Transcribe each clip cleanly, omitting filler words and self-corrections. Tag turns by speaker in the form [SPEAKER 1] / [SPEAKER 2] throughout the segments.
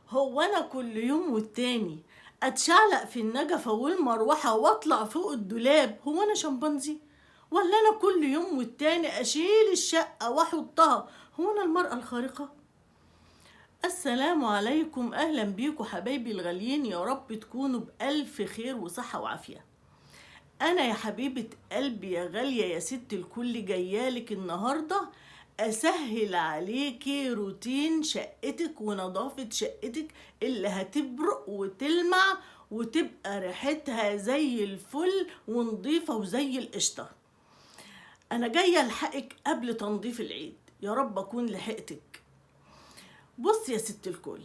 [SPEAKER 1] هو أنا كل يوم والتاني أتشعلق في النجفة والمروحة وأطلع فوق الدولاب؟ هو أنا شمبانزي؟ ولا أنا كل يوم والتاني أشيل الشقة وأحطها؟ هو أنا المرأة الخارقة؟ السلام عليكم، أهلا بيكم حبايبي الغاليين، يا رب تكونوا بألف خير وصحة وعافية. أنا يا حبيبة قلبي يا غالية يا ست الكل جايالك النهاردة أسهل عليكي روتين شقتك ونظافة شقتك اللي هتبرق وتلمع وتبقى ريحتها زي الفل ونظيفة وزي القشطة. أنا جاية ألحقك قبل تنظيف العيد، يا رب أكون لحقتك. بص يا ست الكل،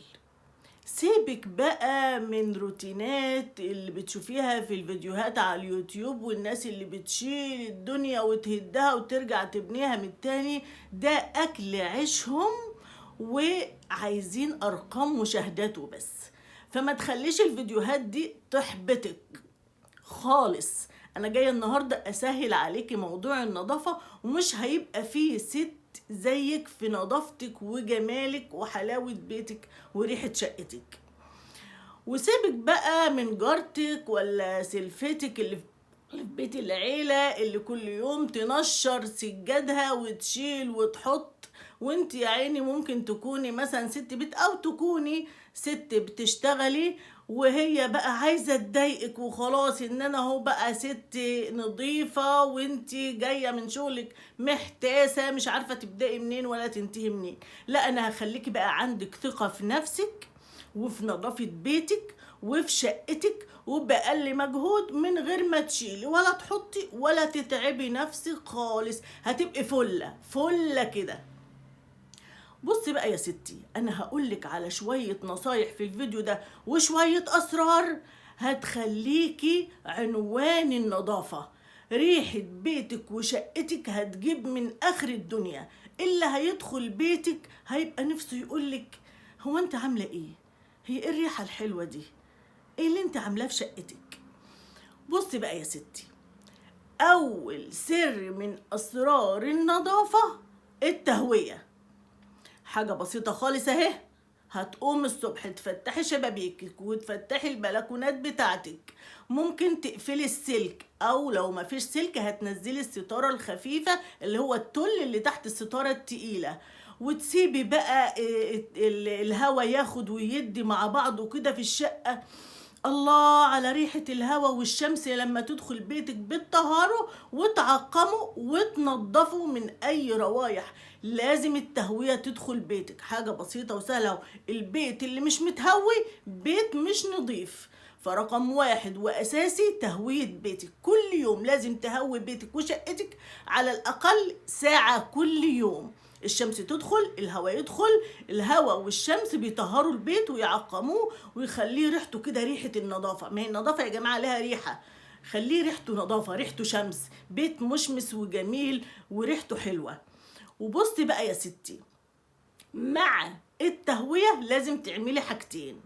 [SPEAKER 1] سيبك بقى من روتينات اللي بتشوفيها في الفيديوهات على اليوتيوب والناس اللي بتشيل الدنيا وتهدها وترجع تبنيها من تاني، ده أكل عيشهم وعايزين أرقام مشاهدات وبس. فما تخليش الفيديوهات دي تحبطك خالص. أنا جاية النهاردة أسهل عليكي موضوع النظافة، ومش هيبقى فيه ست زيك في نظافتك وجمالك وحلاوة بيتك وريحة شقتك. وسيبك بقى من جارتك ولا سلفتك اللي في بيت العيلة اللي كل يوم تنشر سجادها وتشيل وتحط، وانت يا عيني ممكن تكوني مثلا ست بيت او تكوني ست بتشتغلي، وهي بقى عايزة تضايقك وخلاص، ان انا اهو بقى ست نظيفة وانت جاية من شغلك محتاسة مش عارفة تبدأي منين ولا تنتهي منين. لا، انا هخليكي بقى عندك ثقة في نفسك وفي نظافة بيتك وفي شقتك، وبأقل مجهود من غير ما تشيلي ولا تحطي ولا تتعبي نفسك خالص، هتبقي فلة فلة كده. بصي بقى يا ستي، انا هقولك على شوية نصايح في الفيديو ده وشوية اسرار هتخليكي عنوان النظافة. ريحة بيتك وشقتك هتجيب من اخر الدنيا، اللي هيدخل بيتك هيبقى نفسه يقولك هو انت عاملة ايه؟ هي ايه الريحة الحلوة دي؟ ايه اللي انت عاملاه في شقتك؟ بصي بقى يا ستي، اول سر من اسرار النظافة التهوية. حاجة بسيطة خالص اهي، هتقوم الصبح تفتحي شبابيكك وتفتحي البلكونات بتاعتك، ممكن تقفلي السلك، او لو ما فيش سلك هتنزلي الستارة الخفيفة اللي هو التل اللي تحت الستارة التقيلة، وتسيبي بقى الهوا ياخد ويدي مع بعضه كده في الشقة. الله على ريحة الهوا والشمس لما تدخل بيتك، بتطهره وتعقمه وتنضفه من أي روايح. لازم التهوية تدخل بيتك، حاجة بسيطة وسهلة. البيت اللي مش متهوي بيت مش نظيف. فرقم واحد وأساسي تهوية بيتك، كل يوم لازم تهوي بيتك وشقتك على الأقل ساعة كل يوم. الشمس تدخل، الهواء يدخل، الهواء والشمس بيطهروا البيت ويعقموه ويخليه ريحته كده ريحة النظافة. ما هي النظافة يا جماعة لها ريحة، خليه ريحته نظافة، ريحته شمس، بيت مشمس وجميل وريحته حلوة. وبصي بقى يا ستي، مع التهوية لازم تعملي حاجتين.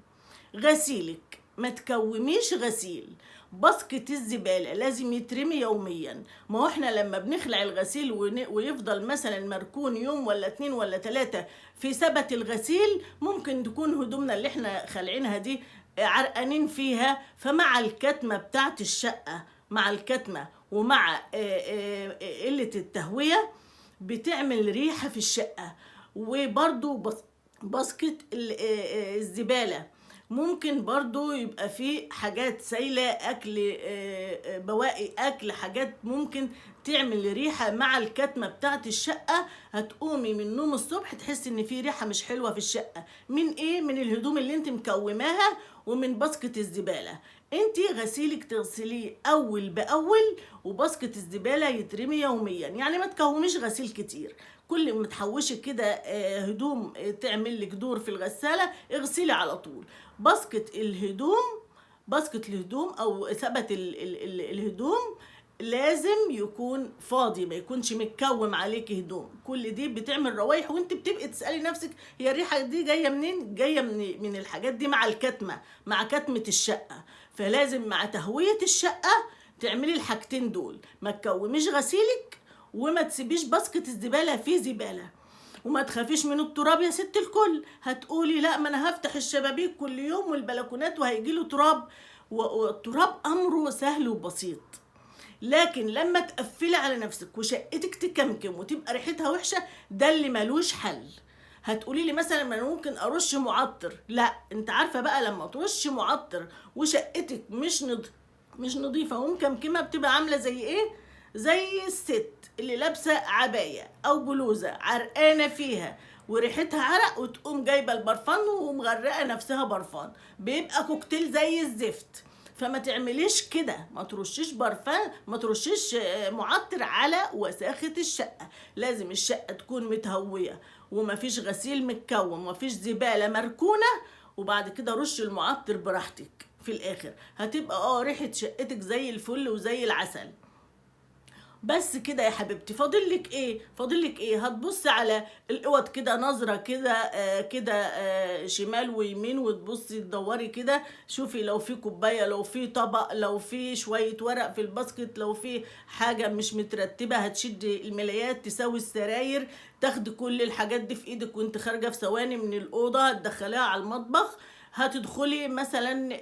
[SPEAKER 1] غسيلك ما تكوميش غسيل، باسكت الزبالة لازم يترمي يوميا. ما هو احنا لما بنخلع الغسيل ويفضل مثلا مركون يوم ولا اتنين ولا تلاتة في سبت الغسيل، ممكن تكون هدومنا اللي احنا خالعينها دي عرقانين فيها، فمع الكتمة بتاعت الشقة، مع الكتمة ومع قلة التهوية بتعمل ريحة في الشقة. وبرضو باسكت الزبالة ممكن برضو يبقى فيه حاجات سايلة، أكل، بواقي أكل، حاجات ممكن تعمل ريحة مع الكتمة بتاعت الشقة. هتقومي من النوم الصبح تحسي إن في ريحة مش حلوة في الشقة، من إيه؟ من الهدوم اللي انت مكوماها ومن باسكت الزبالة. انت غسيلك تغسليه أول بأول، وباسكت الزبالة يترمي يوميا، يعني ما تكوميش غسيل كتير. كل ما تحوشي كده هدوم، تعمل لك دور في الغسالة، اغسلي على طول. باسكت الهدوم، باسكت الهدوم او سبت الهدوم لازم يكون فاضي، ما يكونش متكوم عليكي هدوم. كل دي بتعمل روايح، وانت بتبقي تسألي نفسك هي الريحة دي جاية منين؟ جاية من الحاجات دي مع الكتمة، مع كتمة الشقة. فلازم مع تهوية الشقة تعملي الحاجتين دول، ما تكوميش غسيلك وما تسيبيش باسكت الزبالة فيه زبالة. وما تخافيش من التراب يا ست الكل. هتقولي لا ما انا هفتح الشبابيك كل يوم والبلكونات وهيجيله تراب، والتراب امره سهل وبسيط. لكن لما تقفلي على نفسك وشقتك تكمكم وتبقى ريحتها وحشة، ده اللي ملوش حل. هتقولي لي مثلا ما انا ممكن ارش معطر، لا انت عارفه بقى لما ترشي معطر وشقتك مش نظيفة ومكمكمه بتبقى عامله زي ايه؟ زي الست اللي لابسه عباية او بلوزة عرقانه فيها وريحتها عرق، وتقوم جايبه البرفان ومغرقه نفسها برفان، بيبقى كوكتيل زي الزفت. فما تعمليش كده، ما ترشيش برفان، ما ترشيش معطر على وساخة الشقة. لازم الشقة تكون متهوية ومفيش غسيل متكوم ومفيش زبالة مركونة، وبعد كده رش المعطر براحتك. في الاخر هتبقى ريحة شقتك زي الفل وزي العسل. بس كده يا حبيبتي. فاضلك ايه؟ فاضلك ايه؟ هتبصي على الاوض كده نظره كده كده شمال ويمين، وتبصي تدوري كده، شوفي لو في كوباية، لو في طبق، لو في شوية ورق في ال basket، لو في حاجة مش مترتبة، هتشدي الملايات، تساوي السراير، تاخدي كل الحاجات دي في ايدك وانت خارجه في ثواني من الاوضة، هتدخليها على المطبخ، هتدخلي مثلا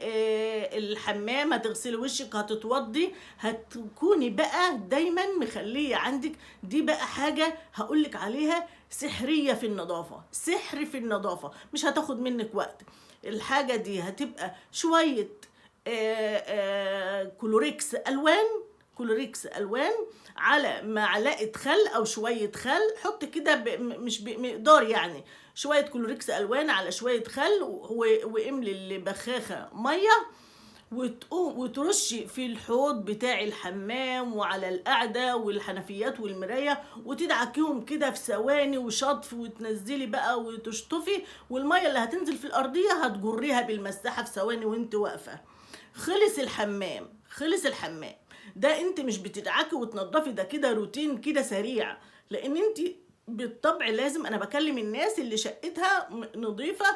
[SPEAKER 1] الحمام، هتغسلي وشك، هتتوضي، هتكوني بقى دايما مخليه عندك دي بقى حاجة هقولك عليها سحريه في النظافة، سحر في النظافة، مش هتاخد منك وقت. الحاجة دي هتبقى شوية كلوريكس الوان، كلوريكس الوان على معلقه خل او شوية خل، حط كده مش بمقدار يعني، شوية كلوريكس الوان على شوية خل، واملي البخاخه مية، وتقوم وترشي في الحوض بتاع الحمام وعلى القعدة والحنفيات والمرايه، وتدعكيهم كده في ثواني وشطف، وتنزلي بقى وتشطفي، والمية اللي هتنزل في الارضية هتجريها بالمساحه في ثواني وانت واقفة. خلص الحمام، خلص الحمام ده. انت مش بتدعكي وتنضفي، ده كده روتين كده سريع، لان انت بالطبع لازم، انا بكلم الناس اللي شقتها نظيفة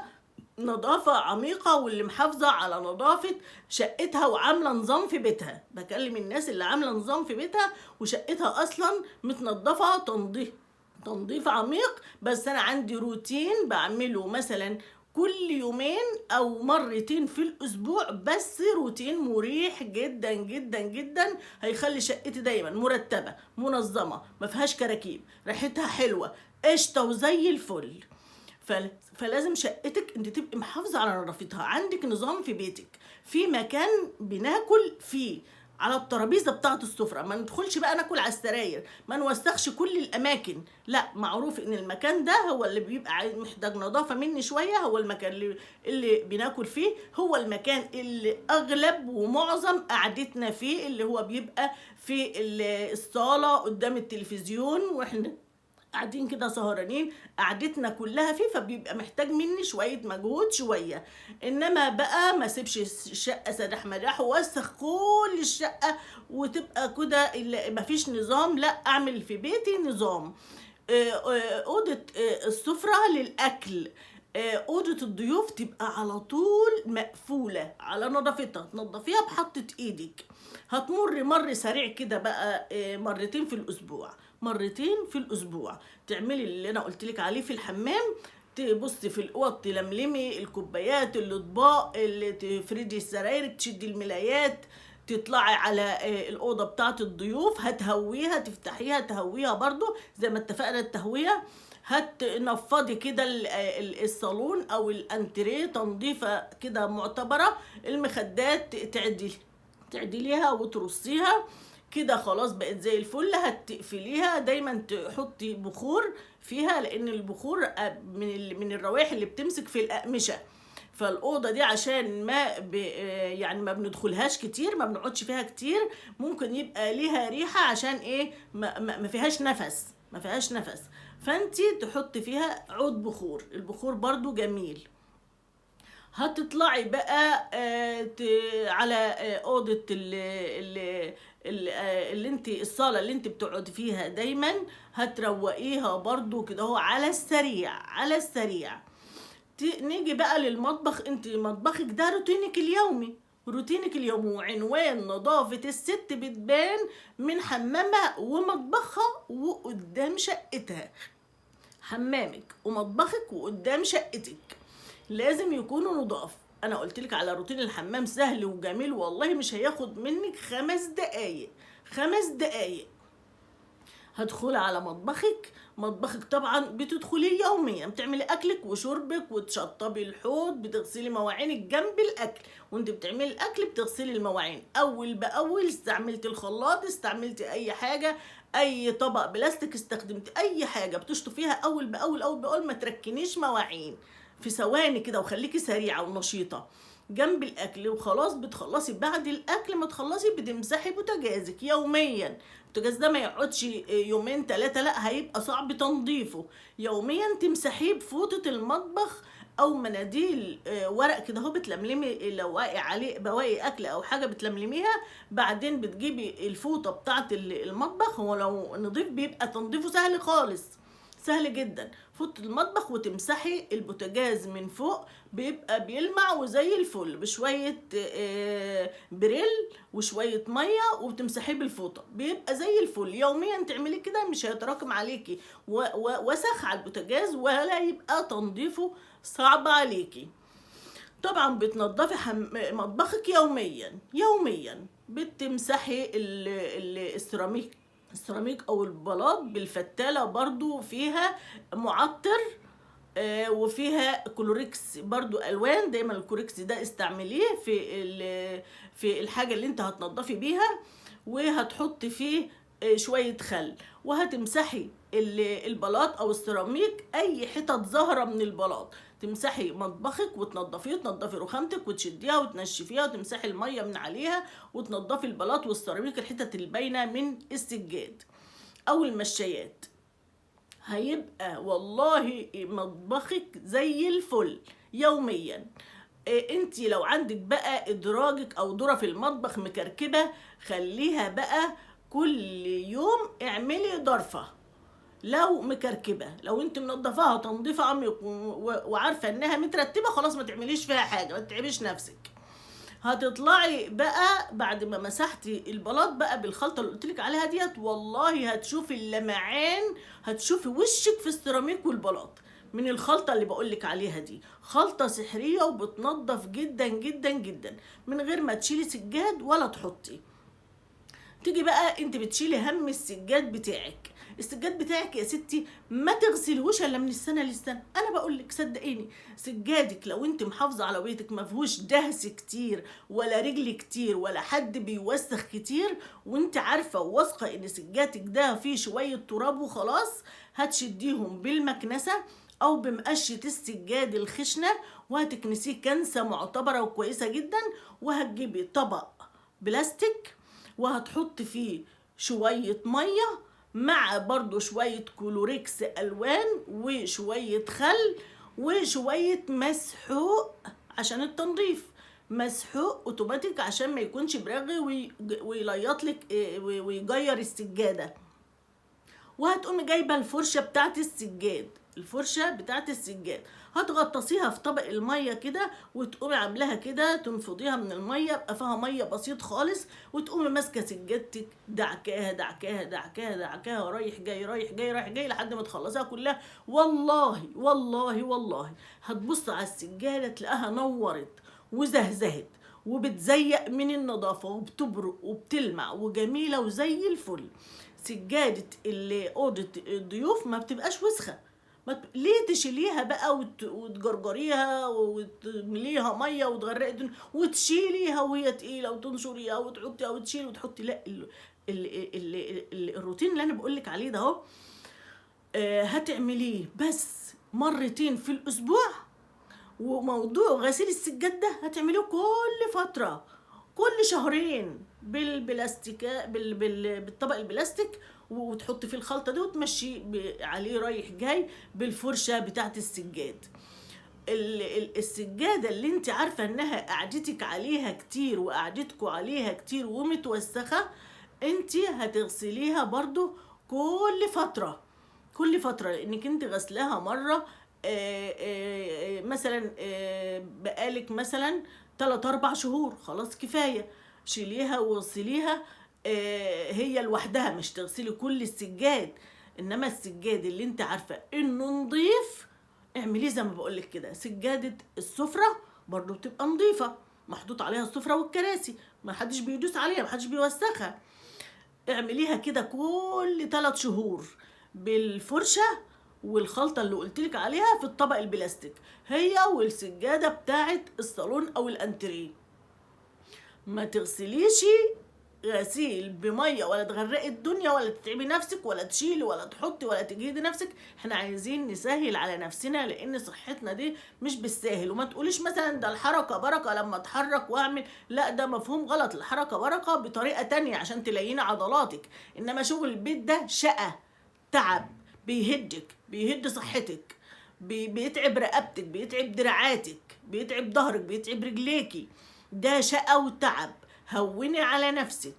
[SPEAKER 1] نظافة عميقة واللي محافظة على نظافة شقتها وعامله نظام في بيتها، بكلم الناس اللي عامله نظام في بيتها وشقتها اصلا متنظفه تنظيف عميق. بس انا عندي روتين بعمله مثلا كل يومين او مرتين في الاسبوع، بس روتين مريح جدا جدا جدا، هيخلي شقتي دايما مرتبه منظمة، ما فيهاش كراكيب، ريحتها حلوة، قشطه وزي الفل. فلازم شقتك انت تبقي محافظة على نظافتها، عندك نظام في بيتك، في مكان بناكل فيه على الترابيزة بتاعه السفرة، ما ندخلش بقى ناكل على السراير، ما نوسخش كل الاماكن، لا معروف ان المكان ده هو اللي بيبقى محتاج نظافة مني شوية، هو المكان اللي بناكل فيه، هو المكان اللي اغلب ومعظم قعدتنا فيه، اللي هو بيبقى في الصاله قدام التلفزيون واحنا قاعدين كده سهرانين، قعدتنا كلها فيه، فبيبقى محتاج مني شوية مجهود شوية. انما بقى ما سيبش الشقة سدح مدح ووسخ كل الشقة وتبقى كده مفيش نظام، لا اعمل في بيتي نظام. اوضة السفرة للاكل، اوضة الضيوف تبقى على طول مقفولة على نظافتها، تنظفيها بحطه ايدك. هتمر مر سريع كده بقى مرتين في الاسبوع، مرتين في الاسبوع تعملي اللي انا قلت لك عليه في الحمام، تبصي في الاوض، تلملمي الكوبايات، الاطباق، اللي تفردي السراير، تشدي الملايات، تطلعي على الاوضة بتاعه الضيوف هتهويها، تفتحيها تهويها برضو زي ما اتفقنا التهويه، هتنفضي كده الصالون او الانتريه تنظيفه كده معتبره، المخدات تعدليها وترصيها كده، خلاص بقت زي الفل. هتقفليها، دايما تحطي بخور فيها، لان البخور من الروائح اللي بتمسك في الاقمشة، فالاوضه دي عشان ما يعني ما بندخلهاش كتير، ما بنقعدش فيها كتير، ممكن يبقى ليها ريحه، عشان ايه؟ ما فيهاش نفس، ما فيهاش نفس، فانتي تحطي فيها عود بخور، البخور برضو جميل. هتطلعي بقى على اوضة اللي انت الصاله اللي انت بتقعدي فيها دايما، هتروقيها برضو كده اهو على السريع على السريع. نيجي بقى للمطبخ، انت مطبخك ده روتينك اليومي، روتينك اليومي، وعنوان نظافة الست بتبان من حمامها ومطبخها وقدام شقتها. حمامك ومطبخك وقدام شقتك لازم يكونوا نضاف. انا قلت لك على روتين الحمام سهل وجميل، والله مش هياخد منك 5 دقايق، 5 دقايق. هتدخلي على مطبخك، مطبخك طبعا بتدخليه يوميا، بتعملي اكلك وشربك وتشطبي الحوض، بتغسلي مواعينك جنب الاكل، وانت بتعملي الاكل بتغسلي المواعين اول باول. استعملتي الخلاط، استعملتي اي حاجة، اي طبق بلاستيك، استخدمتي اي حاجة بتشطفيها اول باول اول باول، ما تركنيش مواعين في ثواني كده، وخليكي سريعة ونشيطه جنب الاكل. وخلاص بتخلصي بعد الاكل ما تخلصي بتمسحي بوتاجازك يوميا. البوتاجاز ده ما يقعدش يومين 3، لا هيبقى صعب تنظيفه. يوميا تمسحيه بفوطه المطبخ او مناديل ورق كده اهو، بتلملمي لو واقع عليه بواقي اكل او حاجة بتلملميها. بعدين بتجيبي الفوطه بتاعه المطبخ، هو لو نضيف بيبقى تنظيفه سهل خالص، سهل جدا. فوطة المطبخ وتمسحي البوتاجاز من فوق، بيبقى بيلمع وزي الفل، بشوية بريل وشوية مية وبتمسحيه بالفوطة، بيبقى زي الفل. يوميا تعملي كده، مش هيتراكم عليكي وسخ على البوتاجاز ولا يبقى تنظيفه صعب عليكي. طبعا بتنضفي مطبخك يوميا يوميا، بتمسحي السيراميك او البلاط بالفتالة، برضو فيها معطر وفيها كلوريكس برضو الوان. دايما الكلوريكس ده استعمليه في الحاجة اللي انت هتنضفي بيها، وهتحطي فيه شوية خل، وهتمسحي البلاط او السيراميك، اي حتت ظاهرة من البلاط. تمسحي مطبخك وتنضفيه، تنضفي رخامتك وتشديها وتنشفيها وتمسحي المية من عليها، وتنضفي البلاط والسيراميك الحتت الباينة من السجاد او المشايات. هيبقى والله مطبخك زي الفل يوميا. انتي لو عندك بقى ادراجك او ذره في المطبخ مكركبه، خليها بقى كل يوم اعملي ضرفه. لو مكركبه، لو انت منضفاها تنظيف عميق وعارفه انها مترتبة، خلاص ما تعمليش فيها حاجة، ما تتعبيش نفسك. هتطلعي بقى بعد ما مسحتي البلاط بقى بالخلطه اللي قلتلك عليها ديت، والله هتشوفي اللمعان، هتشوفي وشك في السيراميك والبلاط من الخلطة اللي بقولك عليها دي. خلطه سحريه وبتنضف جدا جدا جدا من غير ما تشيلي سجاد ولا تحطي. تيجي بقى انت بتشيلي هم السجاد بتاعك. السجاد بتاعك يا ستي ما تغسلهوش الا من السنة للسنة. انا بقول لك صدقيني، سجادك لو انت محافظة على بيتك ما فيهوش دهس كتير ولا رجل كتير ولا حد بيوسخ كتير، وانت عارفه وواثقه ان سجادك ده فيه شوية تراب وخلاص، هتشديهم بالمكنسه او بمقشه السجاد الخشنة، وهتكنسيه كنسه معتبره وكويسة جدا. وهتجيبي طبق بلاستيك وهتحط فيه شوية مية مع برضو شوية كلوريكس ألوان وشوية خل وشوية مسحوق عشان التنظيف، مسحوق اوتوماتيك عشان ما يكونش براغي ويليط لك ويجير السجادة. وهتقومي جايبة الفرشة بتاعت السجاد، الفرشة بتاعت السجاد هتغطسيها في طبق المية كده، وتقومي عاملاها كده تنفضيها من المية، يبقى فيها مية بسيط خالص، وتقومي ماسكة سجادتك دعكاها دعكاها دعكاها دعكاها، رايح جاي رايح جاي رايح جاي لحد ما تخلصيها كلها. والله والله والله هتبص على السجادة تلاقيها نورت وزهزهت وبتزيق من النظافة وبتبرق وبتلمع وجميلة وزي الفل. سجادة اللي أوضة الضيوف ما بتبقاش وسخة، ليه تشيليها بقى وتجرجريها وتمليها مية وتغرقي الدنيا وتشيليها وهي تقيلة وتنشريها وتحطيها وتشيلي وتحطي؟ لا، ال ال ال ال الروتين اللي انا بقولك عليه ده اهو، هتعمليه بس مرتين في الاسبوع. وموضوع غسيل السجاد ده هتعمليه كل فترة، كل شهرين بالبلاستيك، بالطبق البلاستيك، وتحطي فيه الخلطة دي وتمشي عليه رايح جاي بالفرشه بتاعت السجاد. السجادة اللي انت عارفه انها قعدتك عليها كتير وقعدتكوا عليها كتير ومتوسخه، انت هتغسليها برضو كل فترة، كل فترة، لانك انت غسلاها مرة مثلا بقالك مثلا 3-4 شهور، خلاص كفاية، شيليها وغسليها هي لوحدها، مش تغسلي كل السجاد. انما السجاد اللي انت عارفه انه نظيف اعمليه زي ما بقولك كده. سجادة السفرة برضو بتبقى نظيفة، محطوط عليها السفرة والكراسي، ما حدش بيدوس عليها، ما حدش بيوسخها. اعمليها كده كل 3 شهور بالفرشه والخلطه اللي قلتلك عليها في الطبق البلاستيك، هي والسجاده بتاعه الصالون او الانتريه. ما تغسليش غسيل بميه ولا تغرقي الدنيا ولا تتعبي نفسك ولا تشيلي ولا تحطي ولا تجهدي نفسك. احنا عايزين نسهل على نفسنا لان صحتنا دي مش بالساهل. وما تقوليش مثلا ده الحركة بركة لما اتحرك واعمل، لا ده مفهوم غلط. الحركة بركة بطريقة تانية عشان تليني عضلاتك، انما شغل البيت ده شقه، تعب، بيهدك، بيهد صحتك، بيتعب رقبتك، بيتعب دراعاتك، بيتعب ظهرك، بيتعب رجليكي. ده شقه وتعب. هوني على نفسك.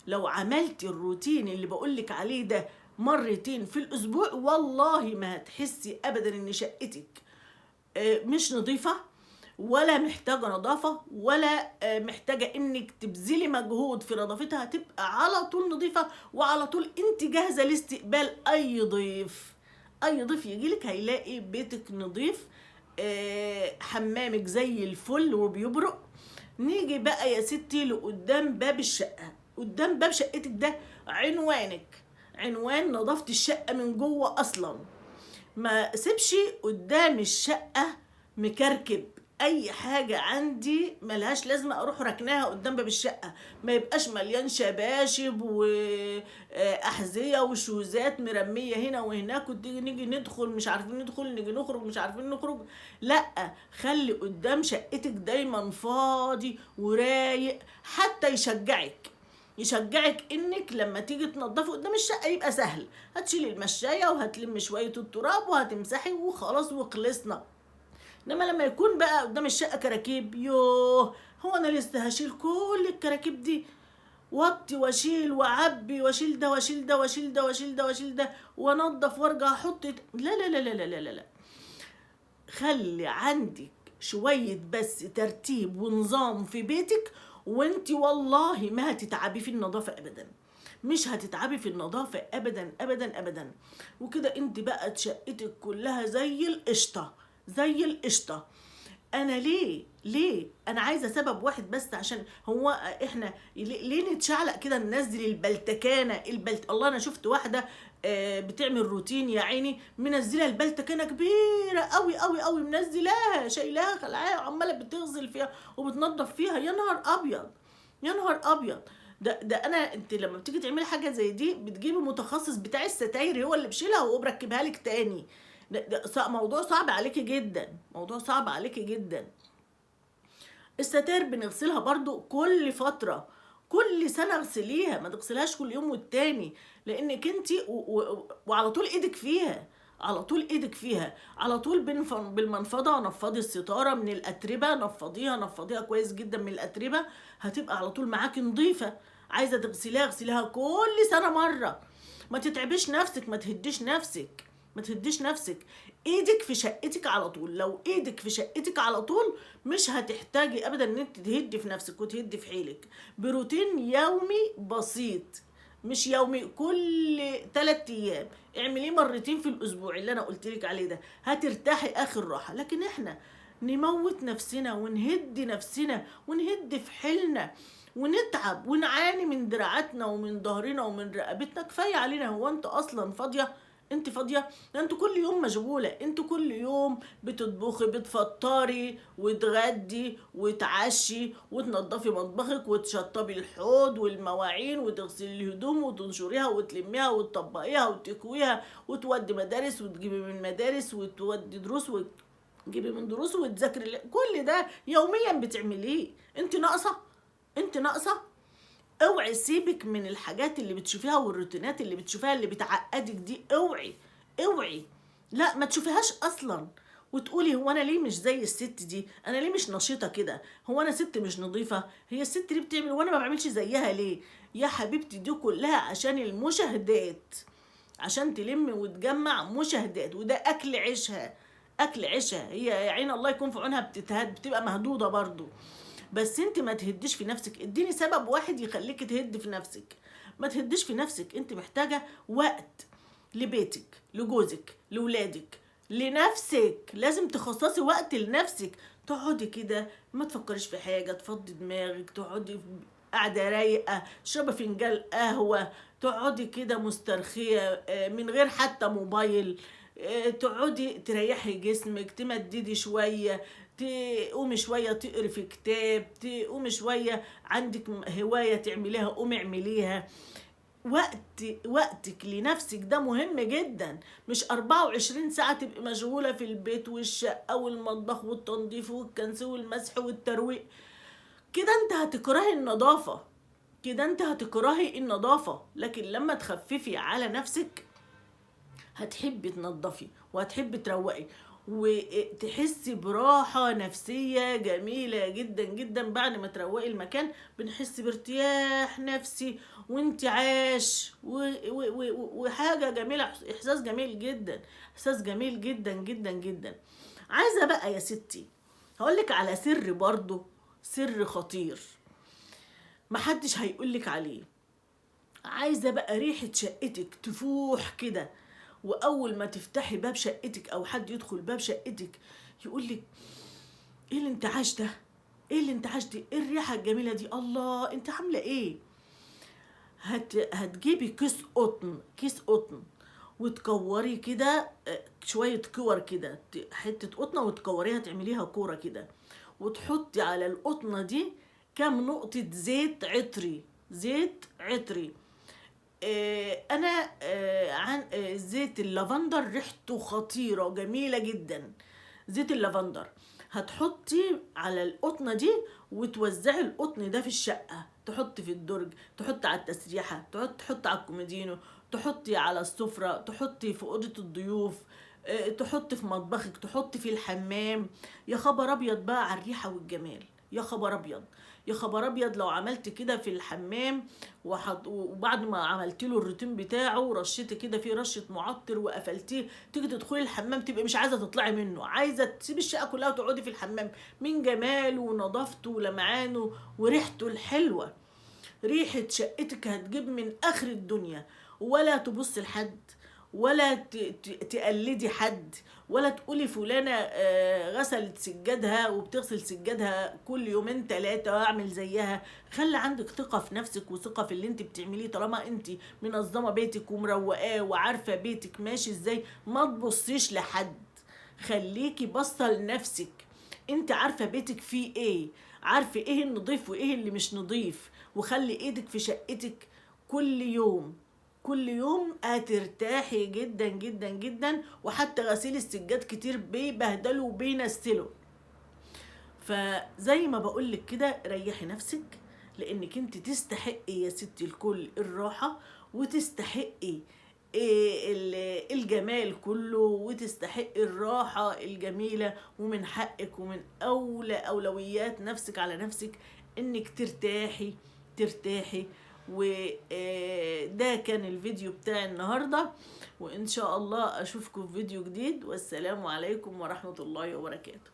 [SPEAKER 1] لو عملتي الروتين اللي بقولك عليه ده مرتين في الأسبوع والله ما هتحسي أبدا إن شقتك مش نظيفة ولا محتاجة نظافة ولا محتاجة إنك تبذلي مجهود في نظافتها. هتبقى على طول نظيفة وعلى طول أنت جاهزة لاستقبال أي ضيف. أي ضيف يجيلك هيلاقي بيتك نظيف، حمامك زي الفل وبيبرق. نيجي بقى يا ستي لقدام باب الشقة. قدام باب شقتك ده عنوانك، عنوان نظافة الشقة من جوه أصلا. ما سيبش قدام الشقة مكركب أي حاجة عندي ملهاش لازمة أروح ركناها قدام باب الشقة. ما يبقاش مليان شباشب وأحذية وشوزات مرمية هنا وهناك، وتيجي نيجي ندخل مش عارفين ندخل، نيجي نخرج مش عارفين نخرج. لأ، خلي قدام شقتك دايما فاضي ورايق، حتى يشجعك انك لما تيجي تنضفي قدام الشقة يبقى سهل. هتشيلي المشايه وهتلمي شوية التراب وهتمسحي وخلاص وخلصنا. انما لما يكون بقى قدام الشقة كراكيب، يوه هو انا لسه هشيل كل الكراكيب دي؟ وطي واشيل واعبي واشيل ده واشيل ده واشيل ده واشيل ده واشيل ده وانضف وارجع احط. لا لا لا لا لا لا لا، خلي عندك شوية بس ترتيب ونظام في بيتك، وانت والله ما هتتعبي في النظافة ابدا، مش هتتعبي في النظافة ابدا ابدا ابدا. وكده انت بقى شقتك كلها زي القشطه، زي القشطه. انا ليه انا عايزه سبب واحد بس، عشان هو احنا ليه نتشعلق كده ننزل البلتكانه الله. انا شفت واحدة بتعمل روتين يا عيني، منزله البلتكانه كبيرة قوي قوي قوي، منزلاها شايلاها خلعاها وعماله بتغسل فيها وبتنظف فيها. يا نهار ابيض، يا نهار ابيض. ده انا، انت لما بتيجي تعملي حاجة زي دي بتجيبي متخصص بتاع الستاير هو اللي بيشيلها وهو بركبها لك تاني. ده موضوع صعب عليكي جدا، موضوع صعب عليكي جدا. الستاير بنغسلها برضو كل فترة، كل سنة اغسليها، ما تغسلهاش كل يوم والتاني، لانك انت وعلى طول ايدك فيها، على طول ايدك فيها، على طول بالمنفضة نفضي الستارة من الاتربة، نفضيها نفضيها كويس جدا من الاتربة، هتبقى على طول معاكي نظيفة. عايزة تغسليها اغسليها كل سنة مرة، ما تتعبيش نفسك، ما تهديش نفسك، ما تهديش نفسك. ايدك في شقتك على طول، لو ايدك في شقتك على طول مش هتحتاجي ابدا ان انت تهدي في نفسك وتهدي في حيلك. بروتين يومي بسيط، مش يومي، كل 3 ايام اعمليه مرتين في الاسبوع اللي انا قلت لك عليه ده، هترتاحي اخر راحة. لكن احنا نموت نفسنا ونهدي نفسنا ونهد في حيلنا ونتعب ونعاني من دراعاتنا ومن ظهرنا ومن رقبتنا، كفاية علينا. هو انت اصلا فاضية؟ انت فاضية؟ انت كل يوم مشغولة، انت كل يوم بتطبخي، بتفطري وتغدي وتعشي وتنظفي مطبخك وتشطبي الحوض والمواعين وتغسلي الهدوم وتنشريها وتلميها وتطبقيها وتكويها وتودي مدارس وتجيبي من مدارس وتودي دروس وتجيبي من دروس وتذاكري، كل ده يوميا بتعمليه. انت ناقصه؟ انت ناقصه؟ اوعي سيبك من الحاجات اللي بتشوفيها والروتينات اللي بتشوفيها اللي بتعقدك دي، اوعي اوعي، لا ما تشوفيهاش اصلا وتقولي هو انا ليه مش زي الست دي، انا ليه مش نشيطه كده، هو انا ست مش نظيفة، هي الست دي بتعمل وانا ما بعملش زيها ليه؟ يا حبيبتي دي كلها عشان المشاهدات، عشان تلم وتجمع مشاهدات، وده اكل عيشها، اكل عيشها هي يا عين الله يكون في عونها، بتتهد بتبقى مهدوده برضو. بس انت ما تهديش في نفسك، اديني سبب واحد يخليك تهد في نفسك، ما تهديش في نفسك. انت محتاجة وقت، لبيتك، لجوزك، لولادك، لنفسك. لازم تخصصي وقت لنفسك، تقعدي كده ما تفكريش في حاجة، تفضي دماغك، تقعدي قاعدة رايقة، تشربي فنجان قهوة، تقعدي كده مسترخيه من غير حتى موبايل، تقعدي تريحي جسمك، تمددي شوية، تقومي شوية تقري في كتاب، تقومي شوية عندك هواية تعمليها قومي اعمليها. وقتك لنفسك ده مهم جدا، مش 24 ساعة تبقي مشغولة في البيت والشقة والمطبخ والتنظيف والكنس والمسح والترويق. كده انت هتكرهي النظافة، كده انت هتكرهي النظافة. لكن لما تخففي على نفسك هتحبي تنظفي وهتحبي تروقي وتحسي براحة نفسية جميلة جدا جدا. بعد ما تروقي المكان بنحس بارتياح نفسي وانتعاش وحاجة جميلة، احساس جميل جدا، احساس جميل جدا جدا جدا. عايزة بقى يا ستي هقولك على سر برضو، سر خطير محدش هيقولك عليه. عايزة بقى ريحة شقتك تفوح كده، واول ما تفتحي باب شقتك او حد يدخل باب شقتك يقولك ايه الانتعاش ده، ايه الانتعاش دي، ايه الريحة الجميلة دي، الله انت عامله ايه. هتجيبي كيس قطن، كيس قطن، وتكوري كده شوية كور كده، حتة قطنه وتكوريها تعمليها كورة كده، وتحطي على القطنه دي كام نقطة زيت عطري، زيت عطري. انا عن زيت اللافندر ريحته خطيرة جميلة جدا. زيت اللافندر هتحطي على القطنه دي وتوزعي القطن ده في الشقة، تحطي في الدرج، تحطي على التسريحه، تحطي على الكوميدينو، تحطي على السفرة، تحطي في اوضة الضيوف، تحطي في مطبخك، تحطي في الحمام. يا خبر ابيض بقى على الريحة والجمال، يا خبر ابيض، يا خبر ابيض. لو عملت كده في الحمام وبعد ما عملت له الروتين بتاعه ورشيتي كده فيه رشه معطر وقفلتيه، تيجي تدخلي الحمام تبقي مش عايزه تطلعي منه، عايزه تسيبي الشقة كلها وتقعدي في الحمام من جماله ونظافته ولمعانه وريحته الحلوة. ريحه شقتك هتجيب من اخر الدنيا، ولا تبص لحد ولا تقلدي حد، ولا تقولي فلانة غسلت سجادها وبتغسل سجادها كل يومين 3 واعمل زيها. خلي عندك ثقة في نفسك وثقة في اللي انت بتعمليه. طالما انت منظمة بيتك ومروقاه وعارفة بيتك ماشي ازاي، ما تبصيش لحد، خليكي باصة لنفسك. انت عارفة بيتك فيه ايه، عارفة ايه النضيف وايه اللي مش نضيف، وخلي ايدك في شقتك كل يوم، كل يوم هترتاحي جدا جدا جدا. وحتى غسيل السجاد كتير بيبهدلوا وبينسلوا. فزي ما بقولك كده ريحي نفسك، لانك انت تستحقي يا ستي الكل الراحة، وتستحقي الجمال كله، وتستحقي الراحة الجميلة، ومن حقك ومن اولى اولويات نفسك على نفسك انك ترتاحي، ترتاحي. وده كان الفيديو بتاع النهاردة، وإن شاء الله أشوفكم في فيديو جديد، والسلام عليكم ورحمة الله وبركاته.